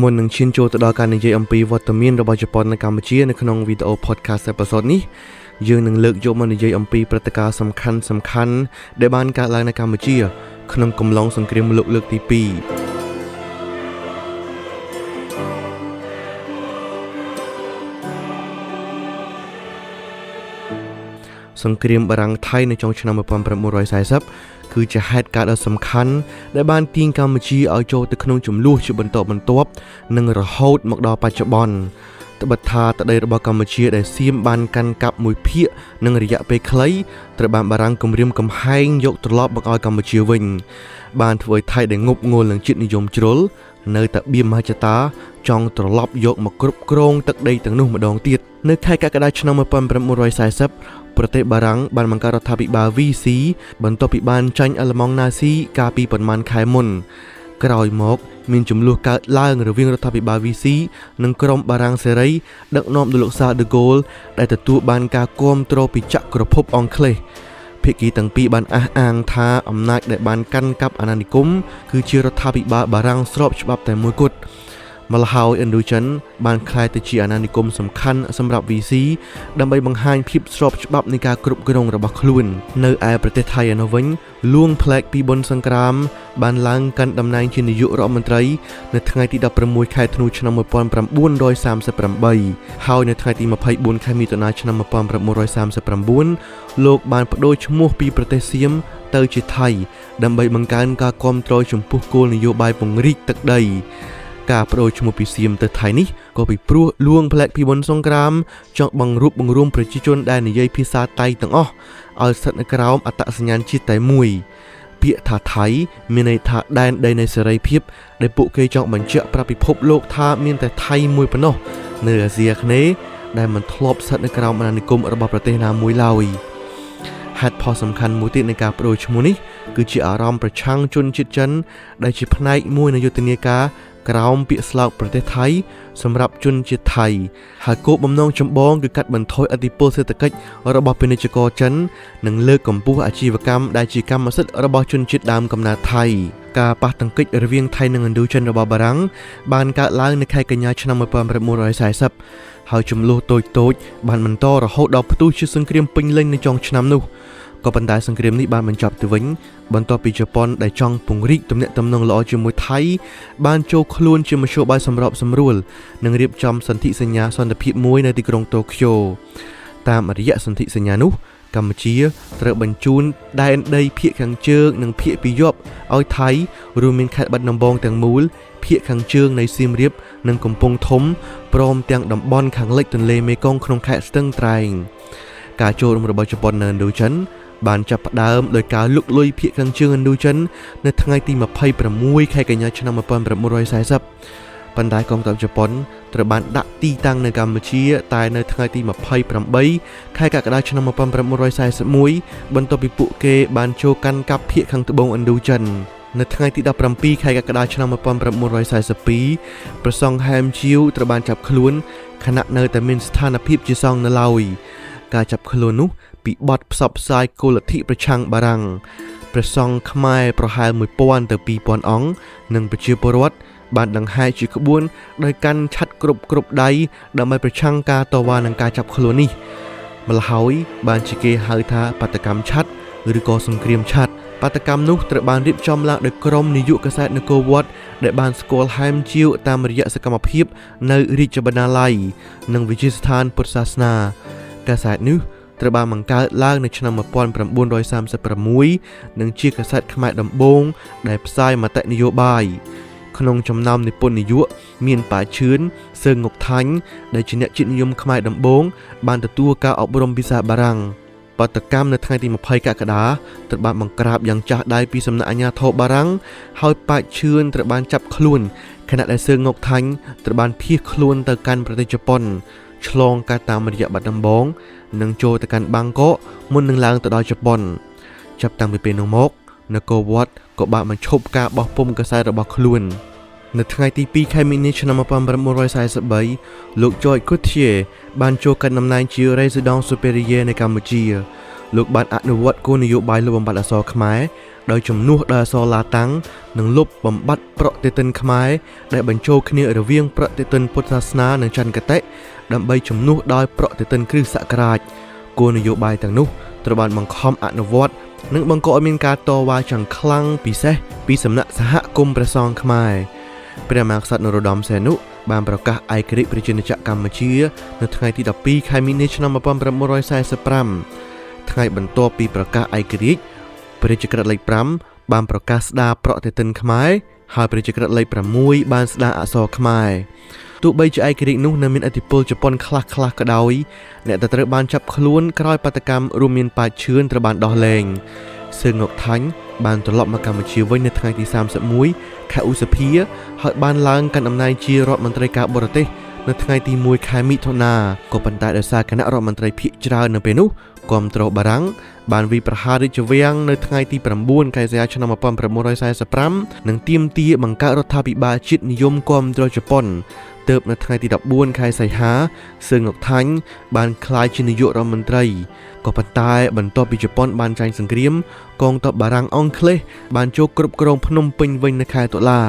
មុននឹងឈានចូលទៅដល់ការនិយាយអំពីវត្តមានរបស់ជប៉ុននៅកម្ពុជានៅក្នុងវីដេអូ podcast episode នេះយើងនឹងលើកយកមកនិយាយអំពីព្រឹត្តិការណ៍សំខាន់សំខាន់ដែលបានកើតឡើងនៅកម្ពុជា ក្នុងកំឡុងសង្គ្រាមលោកលើកទី2សង្គ្រាមបារាំងថៃនៅចុងឆ្នាំ1940គឺជាហេតុការណ៍ដ៏សំខាន់ដែលបានទាញកម្ពុជាឲ្យចូលទៅក្នុងជម្លោះជាបន្តបន្ទាប់និងរហូតមកដល់បច្ចុប្បន្នត្បិតថាទឹកដីរបស់កម្ពុជាដែលសៀមបានកាន់កាប់មួយភាគនិងរយៈពេលខ្លីត្រូវបានបារាំងគំរាមកំហែងយកត្រឡប់មកឲ្យកម្ពុជាវិញបានធ្វើឲ្យថៃដែលងប់ងល់នឹងជាតិនិយមជ្រុលនៅតែបៀមមហិច្ឆតាចង់ត្រឡប់យកមកគ្រប់គ្រងទឹកដីទាំងនោះម្ដងទៀតនៅខែកក្កដាឆ្នាំ1940ប្រទេសបារាំងបានបង្កើតរដ្ឋាភិបាល VC បន្ទាប់ពីបានចាញ់អាល្លឺម៉ង់ណាស៊ីកាលពីប៉ុន្មានខែមុនក្រោយមកមានចំនួនកើតឡើងរវាងរដ្ឋាភិបាល VC និងក្រុមបារាំងសេរីដឹកនាំដោយលោកសាដឺហ្គោលដែលទទួលបានការគាំទ្រពីចក្រភពអង់គ្លេសភាគីទាំងពីរបានអះអាងថាអំណាចដែលបានកាន់កាប់អាណានិគមគឺជារដ្ឋាភិបាលបារាំងស្របច្បាប់តែមួយគត់ម្ល៉េះហើយឥណ្ឌូចិនបានក្លាយទៅជាអាណានិគមសំខាន់សម្រាប់ VC ដើម្បីបង្ហាញភាពស្របច្បាប់នៃការគ្រប់គ្រងរបស់ខ្លួននៅឯប្រទេសថៃឯនោះវិញលួងផ្លែកពីបុណ្យសង្គ្រាមបានឡើងកាន់តំណែងជានាយករដ្ឋមន្ត្រីនៅថ្ងៃទី16ខែធ្នូឆ្នាំ1938ហើយនៅថ្ងៃទី24ខែមិថុនាឆ្នាំ1939លោកបានប្ដូរឈ្មោះពីប្រទេសសៀមទៅជាថៃដើម្បីបង្កើនការគាំទ្រចំពោះគោលនយោបាយពង្រីកទឹកដីការបដូរឈ្មោះពីសៀមទៅថៃនេះក៏ពីព្រោះលួងផ្លែកពីបុណ្យសង្គ្រាមចង់បង្រួបបង្រួមប្រជាជនដែលនិយាយភាសាថៃទាំងអស់ឲ្យស្ថិតនៅក្រោមអត្តសញ្ញាណជាតិតែមួយពាក្យថាថៃមានន័យថាដែនដីនៃសេរីភាពដែលពួកគេចង់បញ្ជាក់ប្រាប់ពិភពលោកថាមានតែថៃមួយប៉ុណ្ណោះនៅអាស៊ីអាគ្នេយ៍ដែលមិនធ្លាប់ស្ថិតនៅក្រោមអាណានិគមរបស់ប្រទេសណាមួយឡើយហេតុផលសំខាន់មួយទៀតនៃការបដូរឈ្មោះនេះគឺជាអារម្មណ៍ប្រឆាំងជនជាតិចិនដែលជាផ្នែកមួយនៃយុទ្ធនាការក្រោមពាក្យស្លោកប្រទេសថៃសម្រាប់ជនជាតិថៃហើយគោលបំណងចម្បងគឺកាត់បន្ថយឥទ្ធិពលសេដ្ឋកិច្ចរបស់ពាណិជ្ជករចិននិងលើកកម្ពស់អាជីវកម្មដែលជាកម្មសិទ្ធិរបស់ជនជាតិដើមកំណើតថៃការប៉ះទង្គិចរវាងថៃនិងឥណ្ឌូចិនរបស់បារាំងបានកើតឡើងនៅខែកញ្ញាឆ្នាំ1940ហើយចំនួនតូចៗបានបន្តរហូតដល់ផ្ទុះជាសង្គ្រាមពេញលេញនៅចុងឆ្នាំនោះក៏ប៉ុន្តែសង្គ្រាមនេះបានបញ្ចប់ទៅវិញបន្ទាប់ពីជប៉ុនដែលចង់ពង្រីកទំនាក់ទំនងល្អជាមួយថៃបានចូលខ្លួនជាមធ្យោបាយសម្របសម្រួលនិងរៀបចំសន្ធិសញ្ញាសន្តិភាពមួយនៅទីក្រុងតូក្យូតាមរយៈសន្ធិសញ្ញានោះកម្ពុជាត្រូវបញ្ជូនដែនដីភាគខាងជើងនិងភាគពាយ័ព្យឲ្យថៃរួមមានខេត្តបាត់ដំបងទាំងមូលភាគខាងជើងនៃសៀមរាបនិងកំពង់ធំព្រមទាំងតំបន់ខាងលិចទន្លេមេគង្គក្នុងខេត្តស្ទឹងត្រែងការចូលរួមរបស់ជប៉ុននៅឥណ្ឌូចិនបានចាប់ផ្ដើមដោយការលុកលុយភាគខាងជើងឥណ្ឌូចិននៅថ្ងៃទី26ខែកញ្ញាឆ្នាំ1940ប៉ុន្តែកងទ័ពជប៉ុនត្រូវបានដាក់ទីតាំងនៅកម្ពុជាតែនៅថ្ងៃទី28ខែកក្កដាឆ្នាំ1941បន្ទាប់ពីពួកគេបានចូលកាន់កាប់ភាគខាងត្បូងឥណ្ឌូចិននៅថ្ងៃទី17ខែកក្កដាឆ្នាំ1942ព្រះសង្ឃហែមជាវត្រូវបានចាប់ខ្លួនខណៈនៅតែមានស្ថានភាពជាសង្ឃនៅឡើយការចាប់ខ្លួននោះពីបទផ្សព្វផ្សាយគោលលទ្ធិប្រឆាំងបារាំងព្រះសង្ឃខ្មែរប្រហែល1000ទៅ2000អង្គនិងប្រជាពលរដ្ឋបានដង្ហែជាក្បួនដោយកាន់ឆ័ត្រគ្រប់ដៃដើម្បីប្រឆាំងការតវ៉ានឹងការចាប់ខ្លួននេះម្ល៉េះហើយបានជាគេហៅថាបាតកម្មឆ័ត្រឬក៏សង្គ្រាមឆ័ត្របាតកម្មនោះត្រូវបានរៀបចំឡើងដោយក្រុមនាយកកាសែតនគរវត្តដែលបានស្គាល់ហែមជាវតាមរយៈសកម្មភាពនៅរាជបណ្ណាល័យនិងវិទ្យាស្ថានពុទ្ធសាសនាកាសែតនេះត្រូវបានបង្កើតឡើងនៅឆ្នាំ1936និងជាកាសែតខ្មែរដំបូងដែលផ្សាយមតិនយោបាយក្នុងចំណោមនិពន្ធនាយកមានប៉ាឈឿនសឿងងុកថាញ់ដែលជាអ្នកជាតិនិយមខ្មែរដំបូងបានទទួលការអប់រំភាសាបារាំងបាតកម្មនៅថ្ងៃទី20កក្កដាត្រូវបានបង្ក្រាបយ៉ាងចាស់ដៃពីសំណាក់អាជ្ញាធរបារាំងហើយប៉ាឈឿនត្រូវបានចាប់ខ្លួនខណៈដែលសឿងងុកថាញ់ត្រូវបានភៀសខ្លួនទៅកាន់ប្រទេសជប៉ុនឆ្លងកាត់តាមរយៈបាត់ដំបងនិងចូលទៅកាន់បាងកកមុននឹងឡើងទៅដល់ជប៉ុនចាប់តាំងពីពេលនោះមកនគរវត្តក៏បានបញ្ឈប់ការបោះពុម្ពកាសែតរបស់ខ្លួននៅថ្ងៃទី2ខែមីនាឆ្នាំ1943លោក George Gautier បានចូលកាន់តំណែងជា Resident Superior នៅកម្ពុជា លោកបានអនុវត្តគោលនយោបាយលុបបំបាត់អក្សរខ្មែរដោយជំនួសដោយអក្សរឡាតាំងនិងលុបបំបាត់ប្រតិទិនខ្មែរដែលបញ្ចូលគ្នារវាងប្រតិទិនពុទ្ធសាសនានិងចន្ទគតិដើម្បីជំនួសដោយប្រតិទិនគ្រិស្តសករាជគោលនយោបាយទាំងនោះត្រូវបានបង្ខំអនុវត្តនិងបង្កឲ្យមានការតវ៉ាយ៉ាងខ្លាំងពិសេសពីសំណាក់សហគមន៍ព្រះសង្ឃខ្មែរព្រះមហាក្សត្រនរោត្តមសីហនុបានប្រកាសឯករាជ្យប្រជាណាចក្រកម្ពុជានៅថ្ងៃទី12ខែមីនាឆ្នាំ1945ថ្ងៃបន្ទាប់ពីប្រកាសឯករាជ្យព្រះរាជក្រឹត្យលេខ5បានប្រកាសស្ដារប្រតិទិនខ្មែរហើយព្រះរាជក្រឹត្យលេខ6បានស្ដារអក្សរខ្មែរទោះបីជាឯករាជ្យនោះនៅមានឥទ្ធិពលជប៉ុនខ្លះៗក៏ដោយអ្នកដែលត្រូវបានចាប់ខ្លួនក្រោយបាតុកម្មរួមមានប៉ាជឿនត្រូវបានដោះលែងសឺងងុកថាញ់បានត្រឡប់មកកម្ពុជាវិញនៅថ្ងៃទី31ខែឧសភាហើយបានឡើងកាន់តំណែងជារដ្ឋមន្ត្រីការបរទេសនៅថ្ងៃទី1ខែមិថុនាក៏ប៉ុន្តែដោយសារគណៈរដ្ឋមន្ត្រីភាគច្រើននៅពេលនោះគាំទ្របារាំងបានវាយប្រហាររាជវាំងនៅថ្ងៃទី9ខែសីហាឆ្នាំ1945និងទាមទារបង្កើតរដ្ឋាភិបាលជាតិនិយមគាំទ្រជប៉ុនទើបនៅថ្ងៃទី14ខែសីហាសឺងងុកថាញ់បានក្លាយជានាយករដ្ឋមន្ត្រីក៏ប៉ុន្តែបន្ទាប់ពីជប៉ុនបានចាញ់សង្គ្រាមកងទ័ពបារាំងអង់គ្លេសបានចូលគ្រប់គ្រងភ្នំពេញវិញនៅខែតុលា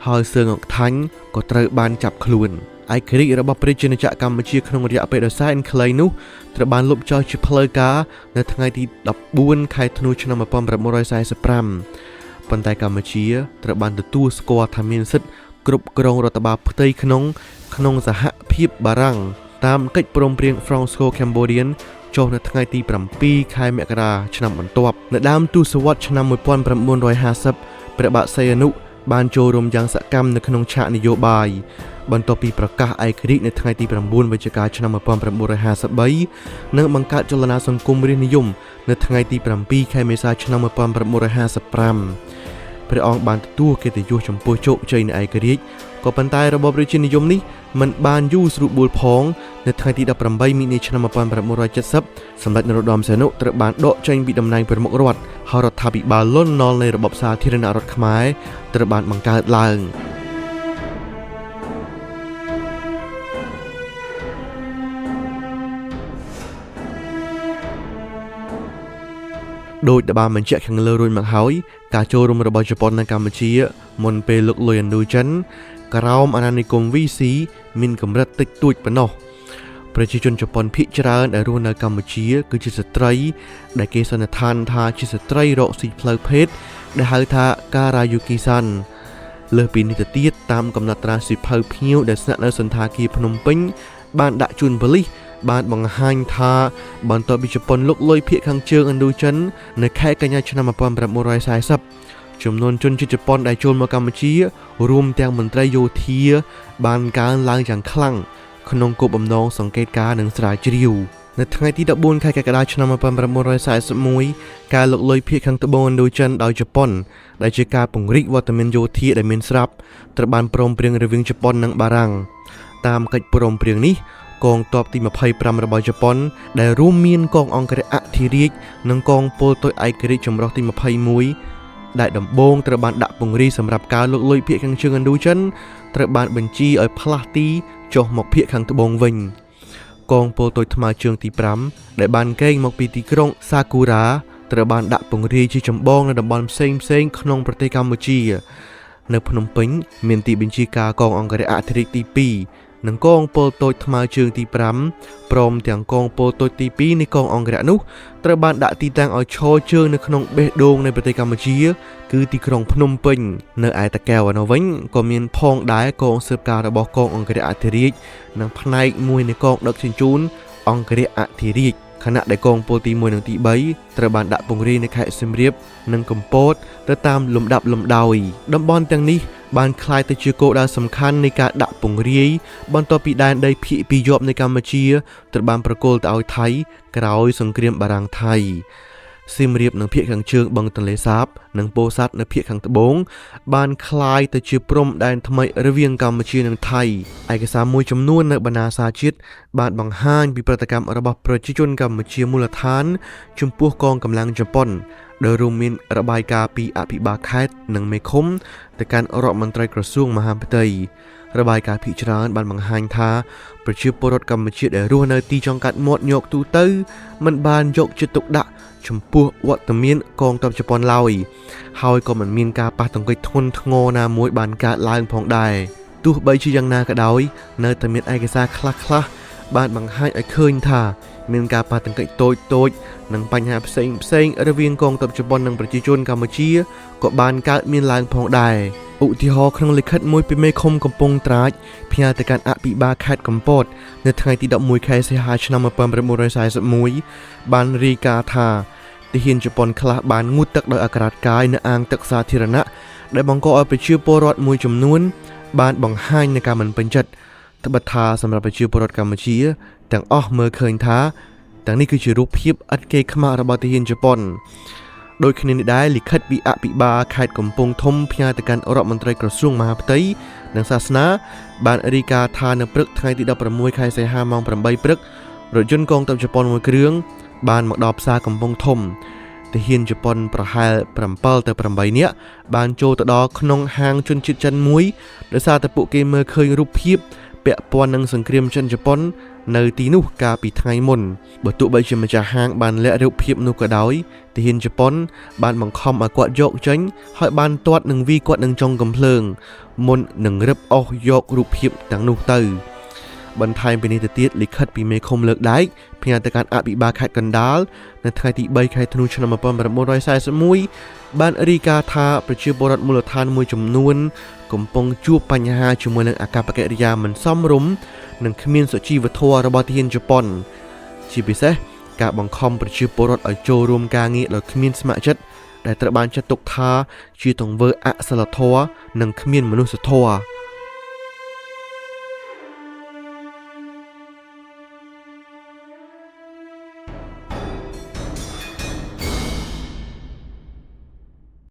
ហើយសឺងងុកថាញ់ក៏ត្រូវបានចាប់ខ្លួនឯករាជ្យរបស់ប្រជាណាចក្រកម្ពុជាក្នុងរយៈពេលដ៏សែនខ្លីនោះត្រូវបានលុបចោលជាផ្លូវការនៅថ្ងៃទី14ខែធ្នូឆ្នាំ1945ប៉ុន្តែកម្ពុជាត្រូវបានទទួលស្គាល់ថាមានសិទ្ធិគ្រប់គ្រងរដ្ឋបាលផ្ទៃក្នុងក្នុងសហភាពបារាំងតាមកិច្ចព្រមព្រៀង Franco-Cambodian ចុះនៅថ្ងៃទី7ខែមករាឆ្នាំបន្ទាប់នៅដើមទសវត្សរ៍ឆ្នាំ1950ព្រះបាទសីហនុបានចូលរួមយ៉ាងសកម្មនៅក្នុងឆាកនយោបាយបន្ទាប់ពីប្រកាសឯករាជ្យនៅថ្ងៃទី9វិច្ឆិកាឆ្នាំ1953និងបង្កើតចលនាសង្គមរាស្ត្រនិយមនៅថ្ងៃទី7ខែមេសាឆ្នាំ1955ព្រះអង្គបានទទួលកិត្តិយសចំពោះជោគជ័យនៃឯករាជ្យក៏ប៉ុន្តែរបបរាជានិយមនេះមិនបានយូរស្រួលបួលផងនៅថ្ងៃទី18មីនាឆ្នាំ1970សម្ដេចនរោត្តមសីហនុត្រូវបានដកចេញពីតំណែងប្រមុខរដ្ឋហើយរដ្ឋាភិបាលលន់នល់នៃរបបសាធារណរដ្ឋខ្មែរត្រូវបានបង្កើតឡើងដោយដែលបានបញ្ជាក់ខាងលើរួចមកហើយការចូលរួមរបស់ជប៉ុននៅកម្ពុជាមុនពេលលុកលុយឥណ្ឌូចិនក្រោមអាណានិគម VC មានកម្រិតតិចតួចប៉ុណ្ណោះប្រជាជនជប៉ុនភាគច្រើនដែលរស់នៅកម្ពុជាគឺជាស្ត្រីដែលគេសន្និដ្ឋានថាជាស្ត្រីរកស៊ីផ្លូវភេទដែលហៅថាការ៉ាយូគីសាន់លើសពីនេះទៅទៀតតាមកំណត់ត្រាសៀវភៅភ្ញៀវដែលស្នាក់នៅសណ្ឋាគារភ្នំពេញបានដាក់ជូនប៉ូលីសបានបង្ហាញថាបន្ទាប់ពីជប៉ុនលុកលុយភាគខាងជើងឥណ្ឌូចិននៅខែកញ្ញាឆ្នាំ1940ចំនួនជនជាតិជប៉ុនដែលចូលមកកម្ពុជារួមទាំងមន្ត្រីយោធាបានកើនឡើងយ៉ាងខ្លាំងក្នុងគោលបំណងសង្កេតការណ៍និងស្រាវជ្រាវនៅថ្ងៃទី14ខែកក្កដាឆ្នាំ1941ការលុកលុយភាគខាងត្បូងឥណ្ឌូចិនដោយជប៉ុនដែលជាការពង្រីកវត្តមានយោធាដែលមានស្រាប់ត្រូវបានព្រមព្រៀងរវាងជប៉ុននិងបារាំងតាមកិច្ចព្រមព្រៀងនេះកងទ័ពទី25របស់ជប៉ុនដែលរួមមានកងអង្គរក្សអធិរាជនិងកងពលតូចឯករាជ្យចម្រុះទី21ដែលដំបូងត្រូវបានដាក់ពង្រាយសម្រាប់ការលុកលុយភាគខាងជើងឥណ្ឌូចិនត្រូវបានបញ្ជាឲ្យផ្លាស់ទីចុះមកភាគខាងត្បូងវិញកងពលតូចថ្មើរជើងទី5ដែលបានកេងមកពីទីក្រុងសាគូរ៉ាត្រូវបានដាក់ពង្រាយជាចម្បងនៅតំបន់ផ្សេងៗក្នុងប្រទេសកម្ពុជានៅភ្នំពេញមានទីបញ្ជាការកងអង្គរក្សអធិរាជទី2និងកងពលតូចថ្មើរជើងទី5ព្រមទាំងកងពលតូចទី2នៃកងអង្គរក្សនោះត្រូវបានដាក់ទីតាំងឲ្យឈរជើងនៅក្នុងបេះដូងនៃប្រទេសកម្ពុជាគឺទីក្រុងភ្នំពេញនៅឯតាកែវឯនោះវិញក៏មានផងដែរកងស៊ើបការរបស់កងអង្គរក្សអធិរាជនិងផ្នែកមួយនៃកងដឹកជញ្ជូនអង្គរក្សអធិរាជខណៈដែលកងពលទី1និងទី3ត្រូវបានដាក់ពង្រាយនៅខេត្តសៀមរាបនិងកំពតទៅតាមលំដាប់លំដោយតំបន់ទាំងនេះបានក្លាយទៅជាគោលដៅសំខាន់នៃការដាក់ពង្រាយបន្ទាប់ពីដែនដីភាគពាយ័ព្យនៃកម្ពុជាត្រូវបានប្រគល់ទៅឲ្យថៃក្រោយសង្គ្រាមបារាំងថៃសៀមរាបនិងភាគខាងជើងបឹងទន្លេសាបនិងពោធិ៍សាត់នៅភាគខាងត្បូងបានក្លាយទៅជាព្រំដែនថ្មីរវាងកម្ពុជានិងថៃឯកសារមួយចំនួននៅបណ្ដាសាជាតិបានបង្ហាញពីប្រតិកម្មរបស់ប្រជាជនកម្ពុជាមូលដ្ឋានចំពោះកងកម្លាំងជប៉ុន ដោយរួមមានរបាយការណ៍ពីអភិបាលខេត្តនិងមេឃុំទៅកាន់រដ្ឋមន្ត្រីក្រសួងមហាផ្ទៃរបាយការណ៍ភាគច្រើនបានបង្ហាញថាប្រជាពលរដ្ឋកម្ពុជាដែលរស់នៅទីចុងកាត់មាត់ញកទូទៅមិនបានយកចិត្តទុកដាក់ចំពោះវត្តមានកងទ័ពជប៉ុនឡើយហើយក៏មិនមានការប៉ះទង្គិចធ្ងន់ធ្ងរណាមួយបានកើតឡើងផងដែរទោះបីជាយ៉ាងណាក៏ដោយនៅតែមានឯកសារខ្លះៗបានបង្ហាញឲ្យឃើញថាមានការប៉ះទង្គិចតូចៗនិងបញ្ហាផ្សេងៗរវាងកងទ័ពជប៉ុននិងប្រជាជនកម្ពុជាក៏បានកើតមានឡើងផងដែរឧទាហរណ៍ក្នុងលិខិតមួយពីមេឃុំកំពង់ត្រាចផ្ញើទៅកាន់អភិបាលខេត្តកំពតនៅថ្ងៃទី11ខែសីហាឆ្នាំ1941បានរាយការណ៍ថាទាហានជប៉ុនខ្លះបានងូតទឹកដោយអាក្រាតកាយនៅអាងទឹកសាធារណៈដែលបង្កឲ្យប្រជាពលរដ្ឋមួយចំនួនបានបង្ហាញនូវការមិនពេញចិត្តត្បិតថាសម្រាប់ប្រជាពលរដ្ឋកម្ពុជាទាំងអស់មើលឃើញថាទាំងនេះគឺជារូបភាពឥតគេខ្មាស់របស់ទាហានជប៉ុនដូចគ្នានេះដែរលិខិតពីអភិបាលខេត្តកំពង់ធំផ្ញើទៅកាន់រដ្ឋមន្ត្រីក្រសួងមហាផ្ទៃនិងសាសនាបានរាយការណ៍ថានៅព្រឹកថ្ងៃទី16ខែសីហាម៉ោង8ព្រឹករថយន្តកងទ័ពជប៉ុនមួយគ្រឿងបានមកដល់ផ្សារកំពង់ធំទាហានជប៉ុនប្រហែល7ទៅ8នាក់បានចូលទៅដល់ក្នុងហាងជនជាតិចិនមួយដោយសារតែពួកគេមើលឃើញរូបភាពពាក់ព័ន្ធនឹងសង្គ្រាមចិនជប៉ុននៅទីនោះកាលពីថ្ងៃមុនបើទោះបីជាម្ចាស់ហាងបានលាក់រូបភាពនោះក៏ដោយទាហានជប៉ុនបានបង្ខំឲ្យគាត់យកចេញហើយបានទាត់នឹងវាយគាត់នឹងចុងកំភ្លើងមុននឹងរឹបអូសយករូបភាពទាំងនោះទៅបន្ថែមពីនេះទៅទៀតលិខិតពីមេឃុំលើកដែកផ្ញើទៅកាន់អភិបាលខេត្តកណ្ដាលនៅថ្ងៃទី3ខែធ្នូឆ្នាំ1941បានរាយការណ៍ថាប្រជាពលរដ្ឋមូលដ្ឋានមួយចំនួនកំពុងជួបបញ្ហាជាមួយនឹងអាកប្បកិរិយាមិនសមរម្យនិងគ្មានសុជីវធម៌របស់ទាហានជប៉ុនជាពិសេសការបង្ខំប្រជាពលរដ្ឋឲ្យចូលរួមការងារដោយគ្មានស្ម័គ្រចិត្តដែលត្រូវបានចាត់ទុកថាជាទង្វើអសិលធម៌និងគ្មានមនុស្សធម៌។